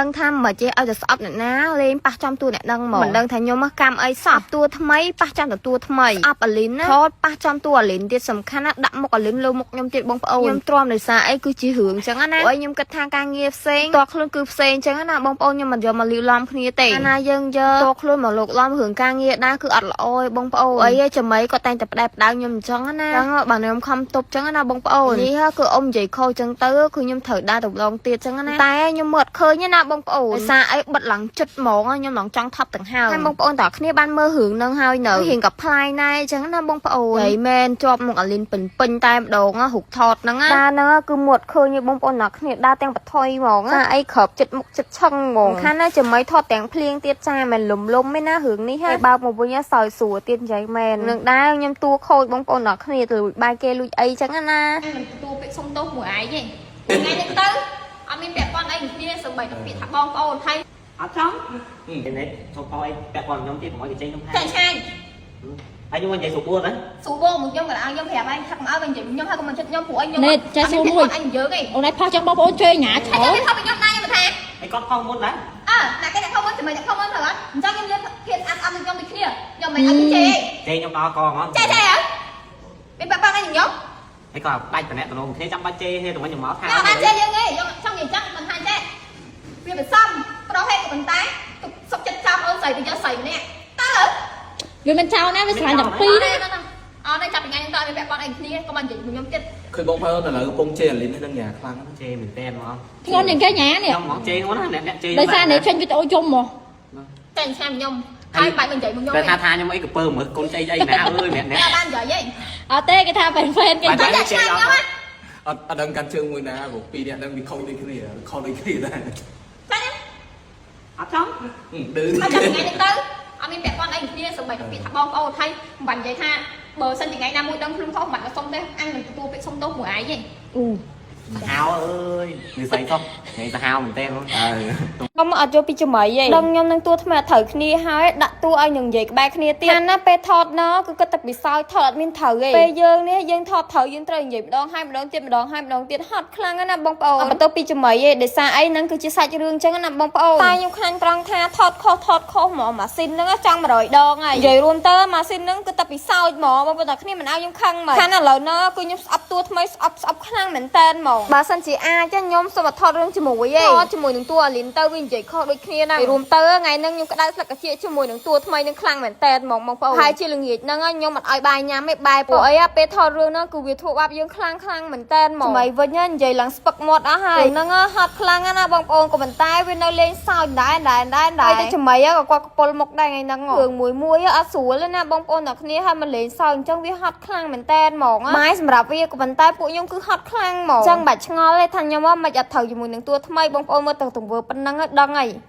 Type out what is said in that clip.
ដឹងថាមិនចេះឲ្យតែស្អប់អ្នកណាលេងប៉ះចំតួអ្នកដឹងហ្មងមិនដឹងថាខ្ញុំមកកម្មអីសោះតួថ្មីប៉ះចំតួថ្មីស្អប់អាលីនណាថតប៉ះចំតួអាលីនទៀតសំខាន់ណាដាក់មុខអាលីនលើមុខខ្ញុំទៀតបងប្អូនខ្ញុំទ្រាំដោយសារអីគឺជារឿងចឹងណាអីខ្ញុំគិតថាការងារផ្សេងតខ្លួនគឺផ្សេងចឹងណាបងប្អូនខ្ញុំមិនយកមកលីវឡំគ្នាទេណាយើងយកតខ្លួនមកលោកឡំរឿងការងារដែរគឺអត់ល្អទេបងប្អូនអីចាំីគាត់តែងតែផ្ដែផ្ដៅខ្ញុំអញ្ចឹងណាចឹងបើខ្ញុំខំទប់ចឹងណាបងប្អូននេះគឺអ៊ំនិយាយខុសចឹងទៅគឺខ្ញុំត្រូវដើរតម្លងទៀតចឹងណាតែខ្ញុំមើលអត់ឃើញទេណាបងប្អូនដោយសារអីបិទឡើងចិត្តហ្មងខ្ញុំឡើងចង់ថប់ទាំងហើមហើយបងប្អូនតើគ្នាបានមើលរឿងនឹងហើយនៅរៀងក៏ប្លែកណែចឹងណាបងប្អូនហើយមែនជាប់មកអាលីនពេញពេញតែម្ដងរូបថតហ្នឹងណាហ្នឹងគឺមួតឃើញបងប្អូនអ្នកគ្នាដើរទាំងបថុយហ្មងណាអីក្របចិត្តមុខចិត្តឆឹងហ្មងខាងណាចាំមិនថតទាំងភ្លៀងទៀតចាមិនលំលំទេណារឿងនេះហើយបើកមកវិញសោយស្រួលទៀតនិយាយមែននឹងដែរខ្ញុំតួខូចបងប្អូនអ្នកគ្នាទៅលួចបាយគេលួចអីចឹងណា មិនទទួលពាក្យសុំទោសមួយឯងទេថ្ងៃនេះទៅអត់មានពាក់ព័ន្ធអីនឹងគ្នាសូម្បីតែពាក្យថាបងប្អូនហើយ អត់ចង់នេះសុំអីពាក់ព័ន្ធខ្ញុំទៀតកុំឲ្យគេចេញខ្ញុំថា ចាញ់ឆាញ់ ហើយខ្ញុំនិយាយស្រួលណា ស៊ូបងមកខ្ញុំក៏ឲ្យខ្ញុំប្រាប់ឯងថាកុំឲ្យវិញនិយាយខ្ញុំហើយកុំមកចិត្តខ្ញុំព្រោះអីខ្ញុំ នេះចេះសួរមួយ អញយើងឯង អូនឯងផុសចឹងបងប្អូនជេរញ៉ា ហើយ ច្រើន ចាំថតពីខ្ញុំដែរខ្ញុំថា ហើយគាត់ខំមុនដែរ អើណាគេអ្នកខំមុនជាមួយអ្នកខំមុនត្រូវអត់អញ្ចឹងខ្ញុំលៀនភាពស្អាតស្អំនឹងខ្ញុំដូចគ្នាខ្ញុំមិនឲ្យគេជេរ ចេញខ្ញុំដល់កហ្មង ចេះចេះហ៎មានពាក់ព័ន្ធអីនឹងខ្ញុំ ហើយគាត់ដាច់តំណតំណងគ្នាចាំបាច់ជេរគ្នាទៅវិញទៅមកថា ខ្ញុំបានចេះយើងឯងខ្ញុំចង់និយាយចឹងមិនថាចេះវាមិនសមប្រុសហេតុក៏ប៉ុន្តែទុកសុកចិត្តចាំអូនស្រីទៅយកស្រីម្នាក់តើ វាមិនចោលណាវាស្រឡាញ់តែពីរណា អត់ទេចាប់ពីថ្ងៃហ្នឹងទៅអត់មានពាក់ព័ន្ធអីគ្នាកុំមកនិយាយជាមួយខ្ញុំទៀត ឃើញបងប្អូនឥឡូវកំពុងជេរអាលីននឹងញ៉ាខ្លាំងណាស់ ជេរមែនតើហ្មង ធ្ងន់ជាងគេញ៉ានេះ ខ្ញុំហ្មងជេរហ្នឹងណាអ្នកអ្នកជេរ ដោយសារនេះចេញវីដេអូយំមក តែឆាមខ្ញុំហើយបាច់មកនិយាយមួយខ្ញុំ តែថាថាខ្ញុំអីកពើមើលកូនស្អីអីណាអើយអ្នកអ្នក តែបាននិយាយឯង អត់ទេគេថាហ្វេនគេ តែតែឆាមខ្ញុំហ៎ អត់អត់ដឹងកាន់ជើងមួយណាព្រោះពីរនាក់ហ្នឹងវាខុសដូចគ្នាខុសដូចគ្នាដែរ ចាញ់ អត់ចង់ ឌឺ ហើយចាប់ពីថ្ងៃហ្នឹងទៅអត់មានពាក់ព័ន្ធអីគ្នាសូម្បីតែពាក្យថាបងប្អូនហើយមិនបាច់និយាយថាបើសិនជាថ្ងៃណាមួយដឹងខ្លួនខុសមិនបាច់មកសុំទេអញមិនទទួលពាក្យសុំទោសមួយឯងទេ អូ សាហាវអើយនិស័យសោះថ្ងៃសាហាវមែនតើហ្មង អើ ខ្ញុំអត់យកពីចំៃទេដឹងខ្ញុំនឹងតួថ្មីអត់ត្រូវគ្នាហើយដាក់តួឲ្យនឹងនិយាយក្បែរគ្នាទៀតណាពេលថតណគឺគិតតែពីសោយថតអត់មានត្រូវទេពេលយើងនេះយើងថតត្រូវយើងត្រូវនិយាយម្ដងហើយម្ដងទៀតម្ដងហើយម្ដងទៀតហត់ខ្លាំងណាស់បងប្អូនអត់បន្ទោសពីចំៃទេដោយសារអីហ្នឹងគឺជាសាច់រឿងចឹងណាបងប្អូនតែខ្ញុំខ្លាញ់ត្រង់ថាថតខុសថតខុសហ្មងម៉ាស៊ីនហ្នឹងចង់100ដងហើយនិយាយរួមទៅម៉ាស៊ីនហ្នឹងគឺតែពីសោចហ្មងបងប្អូនតែគ្នាមិនឲ្យខ្ញុំខឹងហ្មងខានឥឡូវណគឺខ្ញុំស្អប់តួថ្មីស្អប់ស្អប់ខ្លាំងមែនតើហ្មងបើសិនជាអាចខ្ញុំសូមអត់ថតរឿងជាមួយទេថតជាមួយនឹងតួអាលីនទៅវានិយាយខុសដូចគ្នាហ្នឹងរួមទៅថ្ងៃហ្នឹងខ្ញុំក្តៅស្លឹកកាជាជាមួយនឹងតួថ្មីនឹងខ្លាំងមែនតើហ្មងបងប្អូនហើយជាល្ងាចហ្នឹងខ្ញុំអត់ឲ្យបាយញ៉ាំទេបាយពួកអីពេលថតរឿងហ្នឹងគឺវាធ្វើបាបយើងខ្លាំងខ្លាំងមែនតើហ្មងថ្មីវិញនិយាយឡើងស្ពឹកមាត់អស់ហើយហ្នឹងហត់ខ្លាំងណាស់បងប្អូនក៏ប៉ុន្តែវានៅលេងសើចដែរដែរដែរដែរតែថ្មីក៏គាត់កពុលមុខដែរថ្ងៃហ្នឹងរឿងមួយមួយអត់ស្រួលទេណាបងប្អូនទាំងគ្នាហើយមកលេងសើចអញ្ចឹងវាហត់ខ្លាំងមែនតើហ្មងម៉ែសម្រាប់វាក៏ប៉ុន្តែពួកខ្ញុំគឺហត់ខ្លាំងហ្មងអញ្ចឹងបាច់ឆ្ងល់ទេថាខ្ញុំមិនអត់ត្រូវជាមួយនឹងតួថ្មីបងប្អូនមើលទៅទង្វើប៉ុណ្ណឹងដឹងហើយ។